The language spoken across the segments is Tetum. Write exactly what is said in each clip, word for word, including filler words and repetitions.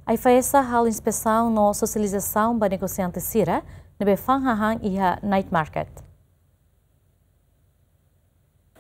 AIFAESA halo inspesaun no sosializasaun ba negosiante sira ne'ebé fa'an hahán iha night market.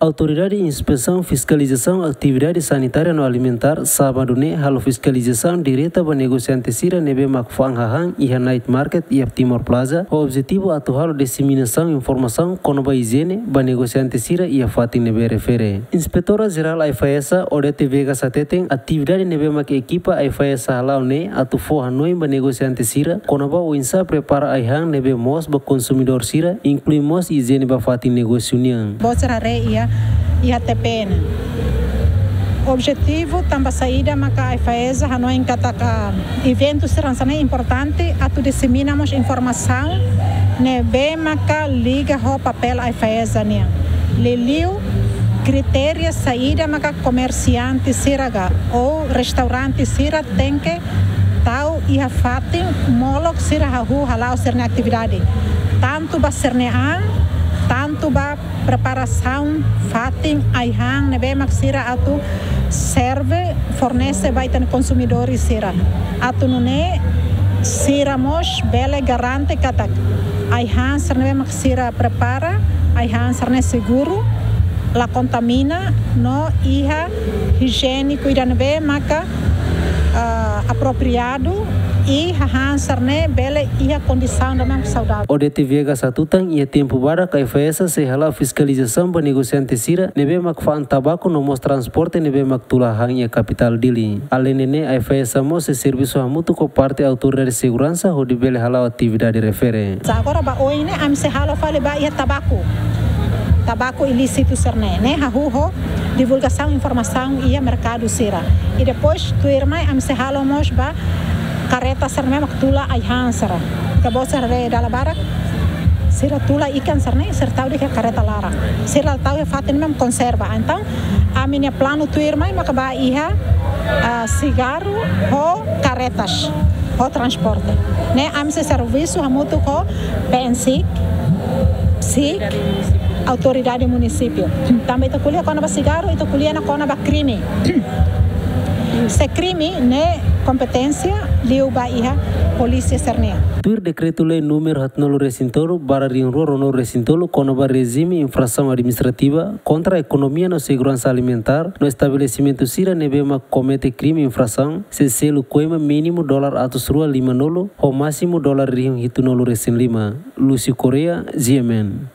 Autoridade Inspesaun Fiskalizasaun Atividade Sanitária no Alimentár, sábadu ne'e, halo fiskalizasaun direta ba negosiante sira ne'ebé mak fa'an hahán iha night market iha Timor Plaza, ho objetivu atu halo diseminasaun informasaun kona-ba ijiene ba negosiante sira iha fatin ne'ebé refere. Inspetora Jerál AIFAESA, Odete Viegas hateten, atividade ne'ebé mak ekipa AIFAESA hala'o ne'e atu fó hanoin ba negosiante sira kona-ba oinsá prepara ai-han ne'ebé moos ba konsumidór sira, inklui mós ijiene ba fatin negósiu nian. Bosra re iha, iha T P N. Objetivu tanba saida maka AIFAESA hanoin katak eventu sira hanesan ne'e importante atu disemina mós informasaun ne'ebé maka liga ho papél AIFAESA nian. Liuliu kritéria saida maka komersiante sira ka ou restaurante sira tenke tau iha fatin molok sira hahú hala'o sira-nia atividade. Tantu ba sira-nia an, tantu ba preparasaun fatin ai-han ne'ebé mak sira atu serve, fornese ba ita-nia konsumidór sira. Atu nune'e sira mós bele garante katak ai-han sira ne'ebé mak sira prepara, ai-han sira-ne'e seguru, la kontamina, no iha ijiéniku ida ne'ebé maka, ah, apropriadu, i hahán sira-ne'e bele iha kondisaun ida ne'ebé saudável. Odete Viegas hatutan, iha tempu badak AIFAESA sei hala'o fiskalizasaun ba negosiante sira ne'ebé mak fa'an tabaku no mós transporte ne'ebé mak tula hahán iha kapitál Dili. Aleinde ne'e, AIFAESA mós sei servisu hamutuk ho parte autoridade seguransa hodi bele hala'o atividade refere. Sa agora ba oin ne'e, ami sei halo fali ba iha tabaku. Tabaku ilísitu sira-ne'e, ne'e hahú ho divulgasaun informasaun iha merkadu sira. I depois, tuirmai, ami sei halo mós ba karreta sira-ne'e mak tula ai-han sira. Ita-boot sira haree dala barak, sira tula ikan sira-ne'e, sira tau de'it iha karreta laran. Sira tau iha fatin ne'ebé konserva. Entaun, ami-nia planu tuirmai maka ba iha, ah, sigarru ho karretas, ho transporte. Ne'e ami sei servisu hamutuk ho PNSIC, SIC, autoridade munisípiu. Tanba ita ko'alia kona-ba sigarru, ita ko'alia ona kona-ba krime. Se krime ne'e kompeténsia liu ba iha polísia sira-nian. Tuir Dekretu-Lei númeru haatnulu-resin-tolu barra rihun rua ruanulu-resin-tolu kona-ba rejime infrasaun administrativa kontra ekonomia no seguransa alimentár no estabelesimentu sira ne'ebé mak komete krime infrasaun, sei selu koima mínimu dolar atus rua limanulu ho másimu dolar rihun hitunulu-resin-lima. Lúcio Correia, G M N.